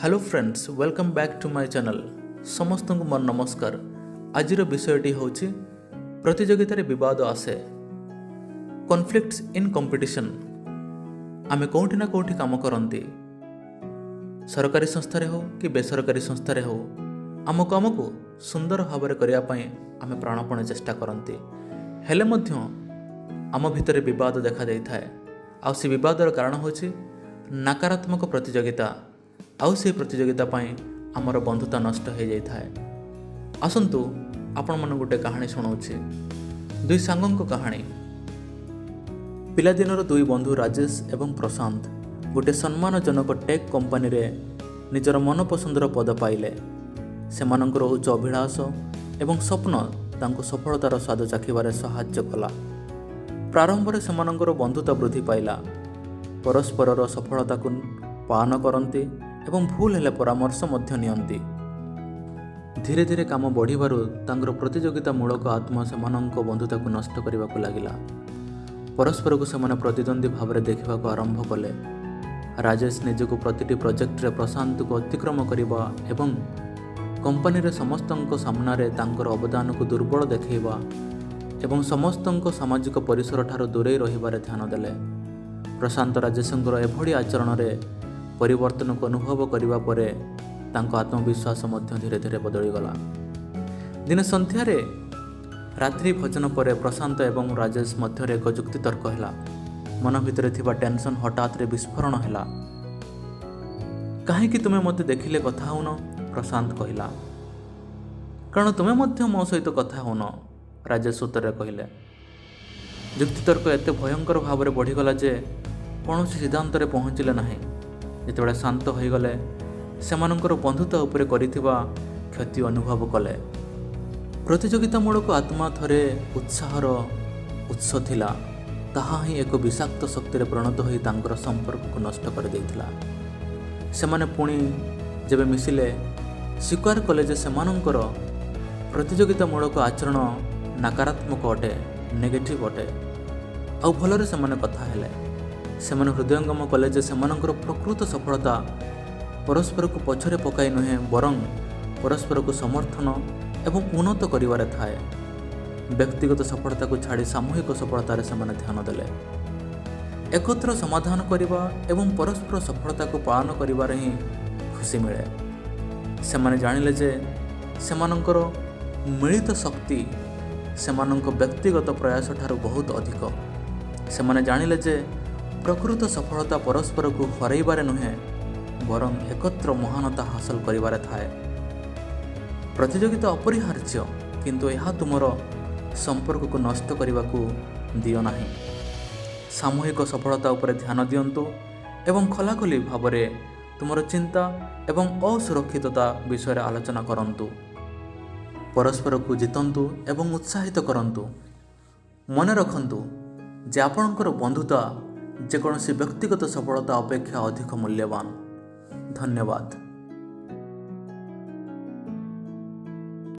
Hello friends, welcome back to my channel. ସମସ୍ତଙ୍କୁ ମୋର ନମସ୍କାର। ଆଜିର ବିଷୟଟି ହେଉଛି ପ୍ରତିଯୋଗିତାରେ ବିବାଦ ଆସେ, କନଫ୍ଲିକ୍ଟସ୍ ଇନ୍ କମ୍ପିଟିସନ୍। ଆମେ କେଉଁଠି ନା କେଉଁଠି କାମ କରନ୍ତି, ସରକାରୀ ସଂସ୍ଥାରେ ହେଉ କି ବେସରକାରୀ ସଂସ୍ଥାରେ ହେଉ, ଆମ କାମକୁ ସୁନ୍ଦର ଭାବରେ କରିବା ପାଇଁ ଆମେ ପ୍ରାଣପଣେ ଚେଷ୍ଟା କରନ୍ତି। ହେଲେ ମଧ୍ୟ ଆମ ଭିତରେ ବିବାଦ ଦେଖାଦେଇଥାଏ। ଆଉ ସେ ବିବାଦର କାରଣ ହେଉଛି ନକାରାତ୍ମକ ପ୍ରତିଯୋଗିତା। ଆଉ ସେହି ପ୍ରତିଯୋଗିତା ପାଇଁ ଆମର ବନ୍ଧୁତା ନଷ୍ଟ ହୋଇଯାଇଥାଏ। ଆସନ୍ତୁ, ଆପଣମାନଙ୍କୁ ଗୋଟେ କାହାଣୀ ଶୁଣାଉଛି, ଦୁଇ ସାଙ୍ଗଙ୍କ କାହାଣୀ। ପିଲାଦିନର ଦୁଇ ବନ୍ଧୁ ରାଜେଶ ଏବଂ ପ୍ରଶାନ୍ତ ଗୋଟିଏ ସମ୍ମାନଜନକ ଟେକ୍ କମ୍ପାନୀରେ ନିଜର ମନପସନ୍ଦର ପଦ ପାଇଲେ। ସେମାନଙ୍କର ଉଚ୍ଚ ଅଭିଳାଷ ଏବଂ ସ୍ୱପ୍ନ ତାଙ୍କୁ ସଫଳତାର ସ୍ୱାଦ ଚାଖିବାରେ ସାହାଯ୍ୟ କଲା। ପ୍ରାରମ୍ଭରେ ସେମାନଙ୍କର ବନ୍ଧୁତା ବୃଦ୍ଧି ପାଇଲା। ପରସ୍ପରର ସଫଳତାକୁ ପାଳନ କରନ୍ତି ଏବଂ ଭୁଲ ହେଲେ ପରାମର୍ଶ ମଧ୍ୟ ନିଅନ୍ତି। ଧୀରେ ଧୀରେ କାମ ବଢ଼ିବାରୁ ତାଙ୍କର ପ୍ରତିଯୋଗିତାମୂଳକ ଆତ୍ମା ସେମାନଙ୍କ ବନ୍ଧୁତାକୁ ନଷ୍ଟ କରିବାକୁ ଲାଗିଲା। ପରସ୍ପରକୁ ସେମାନେ ପ୍ରତିଦ୍ୱନ୍ଦ୍ୱୀ ଭାବରେ ଦେଖିବାକୁ ଆରମ୍ଭ କଲେ। ରାଜେଶ ନିଜକୁ ପ୍ରତିଟି ପ୍ରୋଜେକ୍ଟରେ ପ୍ରଶାନ୍ତକୁ ଅତିକ୍ରମ କରିବା ଏବଂ କମ୍ପାନୀରେ ସମସ୍ତଙ୍କ ସାମ୍ନାରେ ତାଙ୍କର ଅବଦାନକୁ ଦୁର୍ବଳ ଦେଖାଇବା ଏବଂ ସମସ୍ତଙ୍କ ସାମାଜିକ ପରିସରଠାରୁ ଦୂରେଇ ରହିବାରେ ଧ୍ୟାନ ଦେଲେ। ପ୍ରଶାନ୍ତ ରାଜେଶଙ୍କର ଏଭଳି ଆଚରଣରେ ପରିବର୍ତ୍ତନକୁ ଅନୁଭବ କରିବା ପରେ ତାଙ୍କ ଆତ୍ମବିଶ୍ୱାସ ମଧ୍ୟ ଧୀରେ ଧୀରେ ବଦଳିଗଲା। ଦିନେ ସନ୍ଧ୍ୟାରେ ରାତ୍ରି ଭୋଜନ ପରେ ପ୍ରଶାନ୍ତ ଏବଂ ରାଜେଶ ମଧ୍ୟରେ ଏକ ଯୁକ୍ତିତର୍କ ହେଲା। ମନ ଭିତରେ ଥିବା ଟେନସନ୍ ହଠାତ୍ରେ ବିସ୍ଫୋରଣ ହେଲା। "କାହିଁକି ତୁମେ ମୋତେ ଦେଖିଲେ କଥା ହେଉନ?" ପ୍ରଶାନ୍ତ କହିଲା। "କାରଣ ତୁମେ ମଧ୍ୟ ମୋ ସହିତ କଥା ହେଉନ," ରାଜେଶ ଉତ୍ତରରେ କହିଲେ। ଯୁକ୍ତିତର୍କ ଏତେ ଭୟଙ୍କର ଭାବରେ ବଢ଼ିଗଲା ଯେ କୌଣସି ସିଦ୍ଧାନ୍ତରେ ପହଞ୍ଚିଲେ ନାହିଁ। ଯେତେବେଳେ ଶାନ୍ତ ହୋଇଗଲେ, ସେମାନଙ୍କର ବନ୍ଧୁତା ଉପରେ କରିଥିବା କ୍ଷତି ଅନୁଭବ କଲେ। ପ୍ରତିଯୋଗିତାମୂଳକ ଆତ୍ମା ଥରେ ଉତ୍ସାହର ଉତ୍ସ ଥିଲା, ତାହା ହିଁ ଏକ ବିଷାକ୍ତ ଶକ୍ତିରେ ପରିଣତ ହୋଇ ତାଙ୍କର ସମ୍ପର୍କକୁ ନଷ୍ଟ କରିଦେଇଥିଲା। ସେମାନେ ପୁଣି ଯେବେ ମିଶିଲେ, ସ୍ୱୀକାର କଲେ ଯେ ସେମାନଙ୍କର ପ୍ରତିଯୋଗିତାମୂଳକ ଆଚରଣ ନକାରାତ୍ମକ ଅଟେ, ନେଗେଟିଭ୍ ଅଟେ। ଆଉ ଭଲରେ ସେମାନେ କଥା ହେଲେ। ସେମାନେ ହୃଦୟଙ୍ଗମ କଲେ ଯେ ସେମାନଙ୍କର ପ୍ରକୃତ ସଫଳତା ପରସ୍ପରକୁ ପଛରେ ପକାଇ ନୁହେଁ, ବରଂ ପରସ୍ପରକୁ ସମର୍ଥନ ଏବଂ ଉନ୍ନତ କରିବାରେ ଥାଏ। ବ୍ୟକ୍ତିଗତ ସଫଳତାକୁ ଛାଡ଼ି ସାମୂହିକ ସଫଳତାରେ ସେମାନେ ଧ୍ୟାନ ଦେଲେ। ଏକତ୍ର ସମାଧାନ କରିବା ଏବଂ ପରସ୍ପର ସଫଳତାକୁ ପାଳନ କରିବାରେ ହିଁ ଖୁସି ମିଳେ। ସେମାନେ ଜାଣିଲେ ଯେ ସେମାନଙ୍କର ମିଳିତ ଶକ୍ତି ସେମାନଙ୍କ ବ୍ୟକ୍ତିଗତ ପ୍ରୟାସ ଠାରୁ ବହୁତ ଅଧିକ। ସେମାନେ ଜାଣିଲେ ଯେ ପ୍ରକୃତ ସଫଳତା ପରସ୍ପରକୁ ହରାଇବାରେ ନୁହେଁ, ବରଂ ଏକତ୍ର ମହାନତା ହାସଲ କରିବାରେ ଥାଏ। ପ୍ରତିଯୋଗିତା ଅପରିହାର୍ଯ୍ୟ, କିନ୍ତୁ ଏହା ତୁମର ସମ୍ପର୍କକୁ ନଷ୍ଟ କରିବାକୁ ଦିଅ ନାହିଁ। ସାମୂହିକ ସଫଳତା ଉପରେ ଧ୍ୟାନ ଦିଅନ୍ତୁ ଏବଂ ଖୋଲାଖୋଲି ଭାବରେ ତୁମର ଚିନ୍ତା ଏବଂ ଅସୁରକ୍ଷିତତା ବିଷୟରେ ଆଲୋଚନା କରନ୍ତୁ। ପରସ୍ପରକୁ ଜିତନ୍ତୁ ଏବଂ ଉତ୍ସାହିତ କରନ୍ତୁ। ମନେ ରଖନ୍ତୁ ଯେ ଆପଣଙ୍କର ବନ୍ଧୁତା ଯେକୌଣସି ବ୍ୟକ୍ତିଗତ ସଫଳତା ଅପେକ୍ଷା ଅଧିକ ମୂଲ୍ୟବାନ। ଧନ୍ୟବାଦ।